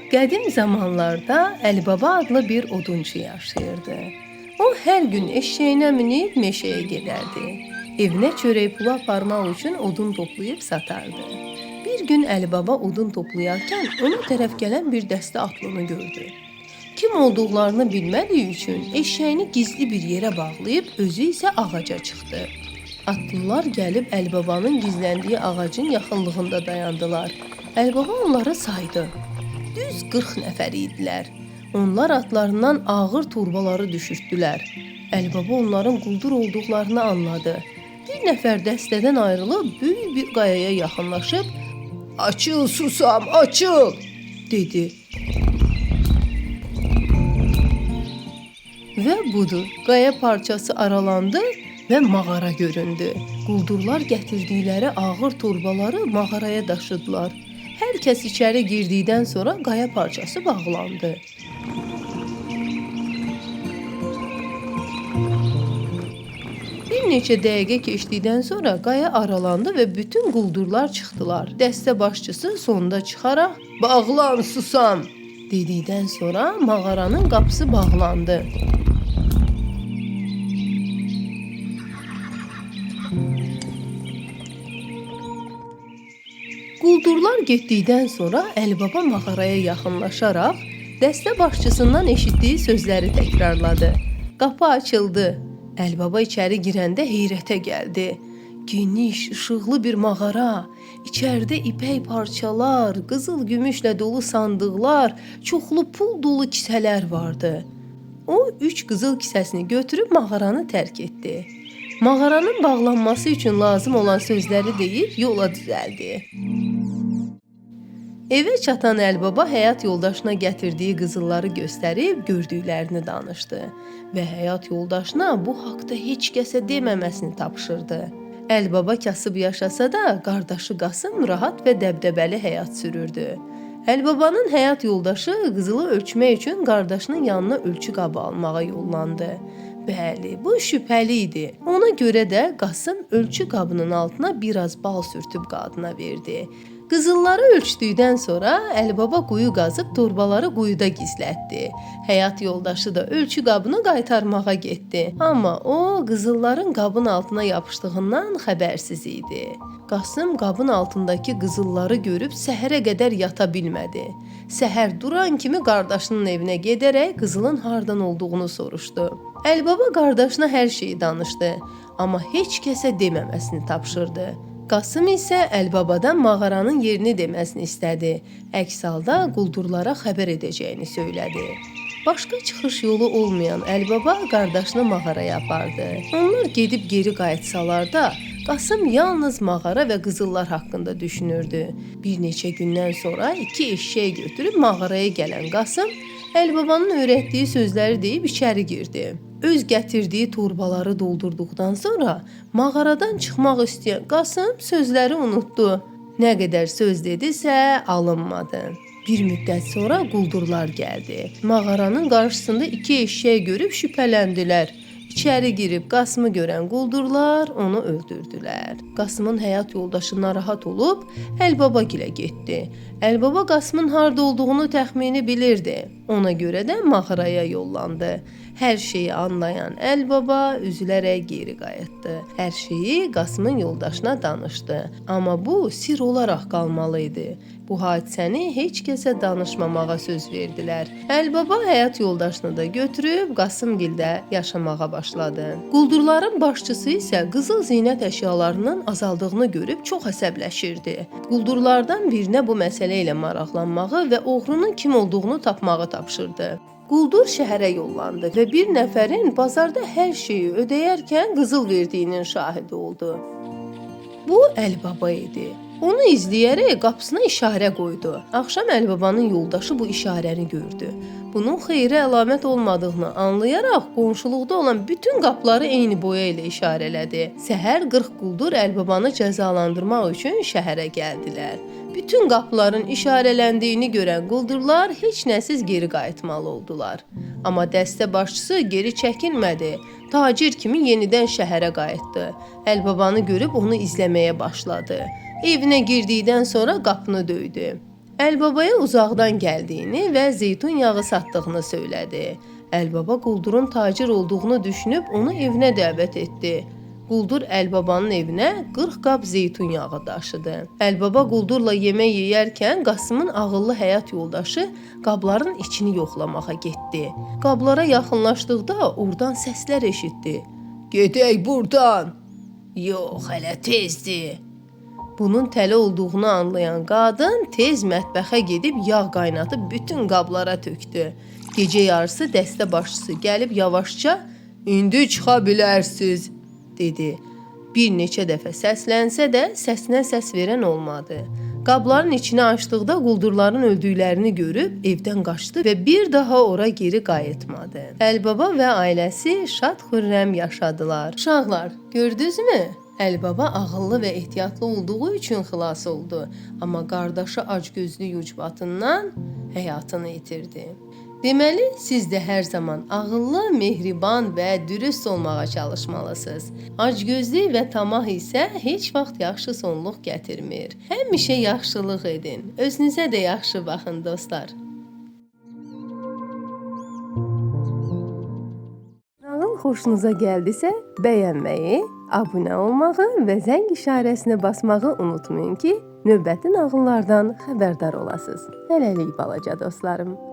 Qədim zamanlarda Əlibaba adlı bir odunçu yaşayırdı. O hər gün eşşəyinə minib meşəyə gedərdi. Evinə çörək pulu aparmaq üçün odun toplayıb satardı. Bir gün Əlibaba odun toplayarkən ona tərəf gələn bir dəstə atlını gördü. Kim olduqlarını bilmədiyi üçün eşşəyini gizli bir yerə bağlayıb özü isə ağaca çıxdı. Atlılar gəlib Əlibabanın gizləndiyi ağacın yaxınlığında dayandılar. Əlibaba onları saydı. Düz 40 nəfər idilər. Onlar atlarından ağır torbaları düşürtdülər. Əlibaba onların quldur olduqlarını anladı. Bir nəfər dəstədən ayrılıb böyük bir qayaya yaxınlaşıb "Açıl susam, açıl!" dedi. Və budur, qaya parçası aralandı və mağara göründü. Quldurlar gətirdikləri ağır torbaları mağaraya daşıdılar. Hər kəs içəri girdikdən sonra qaya parçası bağlandı. Bir neçə dəqiqə keçdikdən sonra qaya aralandı və bütün quldurlar çıxdılar. Dəstə başçısı sonda çıxaraq "Bağlan susam" dedikdən sonra mağaranın qapısı bağlandı. Quldurlar getdikdən sonra Əlibaba mağaraya yaxınlaşaraq dəstə başçısından eşitdiyi sözləri təkrarladı. Qapı açıldı. Əlibaba içəri girəndə heyrətə gəldi. Geniş, işıqlı bir mağara. İçəridə ipək parçalar, qızıl gümüşlə dolu sandıqlar, çoxlu pul dolu kisələr vardı. O üç qızıl kisəsini götürüb mağaranı tərk etdi. Mağaranın bağlanması üçün lazım olan sözləri deyib yola düzəldi. Evə çatan Əlibaba həyat yoldaşına gətirdiyi qızılları göstərib gördüklərini danışdı və həyat yoldaşına bu haqda heç kəsə deməməsini tapşırdı. Əlibaba kasıb yaşasa da qardaşı Qasım rahat və dəbdəbəli həyat sürürdü. Əlibabanın həyat yoldaşı qızılı ölçmək üçün qardaşının yanına ölçü qabı almağa yollandı. Bəli, bu şübhəli idi. Ona görə də Qasım ölçü qabının altına biraz bal sürtüb qadına verdi. Qızılları ölçdükdən sonra Əlibaba quyu qazıb torbaları quyuda gizlətdi. Həyat yoldaşı da ölçü qabını qaytarmağa getdi. Amma o qızılların qabın altına yapışdığından xəbərsiz idi. Qasım qabın altındakı qızılları görüb səhərə qədər yata bilmədi. Səhər duran kimi qardaşının evinə gedərək qızılın hardan olduğunu soruşdu. Əlibaba qardaşına hər şeyi danışdı, amma heç kəsə deməməsini tapşırdı. Qasım isə Əlibabadan mağaranın yerini deməsini istədi. Əks halda quldurlara xəbər edəcəyini söylədi. Başqa çıxış yolu olmayan Əlibaba qardaşını mağaraya apardı. Onlar gedib geri qayıtsalar da, Qasım yalnız mağara və qızıllar haqqında düşünürdü. Bir neçə gündən sonra iki eşşək götürüb mağaraya gələn Qasım Əlibabanın öyrətdiyi sözləri deyib içəri girdi. Öz gətirdiyi torbaları doldurduqdan sonra mağaradan çıxmaq istəyən Qasım sözləri unutdu. Nə qədər söz dedisə alınmadı. Bir müddət sonra quldurlar gəldi. Mağaranın qarşısında iki eşşək görüb şübhələndilər. İçəri girib Qasımı görən quldurlar onu öldürdülər. Qasımın həyat yoldaşı narahat olub Əlibabagilə getdi. Əlibaba Qasımın harda olduğunu təxmini bilirdi. Ona görə də mağaraya yollandı. Hər şeyi anlayan Əlibaba üzülərək geri qayıtdı. Hər şeyi Qasımın yoldaşına danışdı. Amma bu sirr olaraq qalmalı idi. Bu hadisəni heç kəsə danışmamağa söz verdilər. Əlibaba həyat yoldaşını da götürüb Qasımgildə yaşamağa başladı. Quldurların başçısı isə qızıl zinət əşyalarının azaldığını görüb çox əsəbləşirdi. Quldurlardan birinə bu məsələ ilə maraqlanmağı və oğrunun kim olduğunu tapmağı tapşırdı. Quldur şəhərə yollandı və bir nəfərin bazarda hər şeyi ödəyərkən qızıl verdiyinin şahidi oldu. Bu Əlibaba idi. Onu izləyərək qapısına işarə qoydu. Axşam Əlibabanın yoldaşı bu işarəni gördü. Bunun xeyrə əlamət olmadığını anlayaraq qonşuluqda olan bütün qapıları eyni boya ilə işarələdi. Səhər 40 quldur Əlibabanı cəzalandırmaq üçün şəhərə gəldilər. Bütün qapıların işarələndiyini görən quldurlar heç nəsiz geri qayıtmalı oldular. Amma dəstə başçısı geri çəkinmədi. Tacir kimi yenidən şəhərə qayıtdı. Əlibabanı görüb onu izləməyə başladı. Evinə girdikdən sonra qapını döydü. Əlibabaya uzaqdan gəldiyini və zeytun yağı satdığını söylədi. Əlibaba quldurun tacir olduğunu düşünüb onu evinə dəvət etdi. Quldur Əlibabanın evinə 40 qab zeytun yağı daşıdı. Əlibaba quldurla yemək yeyərkən Qasımın ağıllı həyat yoldaşı qabların içini yoxlamağa getdi. Qablara yaxınlaşdıqda oradan səslər eşitdi. "Gedək burdan." "Yox, hələ tezdir." Bunun tələ olduğunu anlayan qadın tez mətbəxə gedib yağ qaynadıb bütün qablara tökdü. Gecə yarısı dəstə başçısı gəlib yavaşca "İndi çıxa bilərsiz" dedi. Bir neçə dəfə səslənsə də səsinə səs verən olmadı. Qabların içini açdıqda quldurların öldüklərini görüb evdən qaçdı və bir daha ora geri qayıtmadı. Əlibaba və ailəsi şad xürrəm yaşadılar. Uşaqlar, gördünüzmü? Əlibaba ağıllı və ehtiyatlı olduğu üçün xilas oldu, amma qardaşı acgözlü ucbatından həyatını itirdi. Deməli, siz də hər zaman ağıllı, mehriban və dürüst olmağa çalışmalısınız. Acgözlük və tamah isə heç vaxt yaxşı sonluq gətirmir. Həmişə yaxşılıq edin. Özünüzə də yaxşı baxın dostlar. Nağıl xoşunuza gəldisə, bəyənməyi, abunə olmağı və zəng işarəsini basmağı unutmayın ki, növbəti nağıllardan xəbərdar olasınız. Hələlik balaca dostlarım.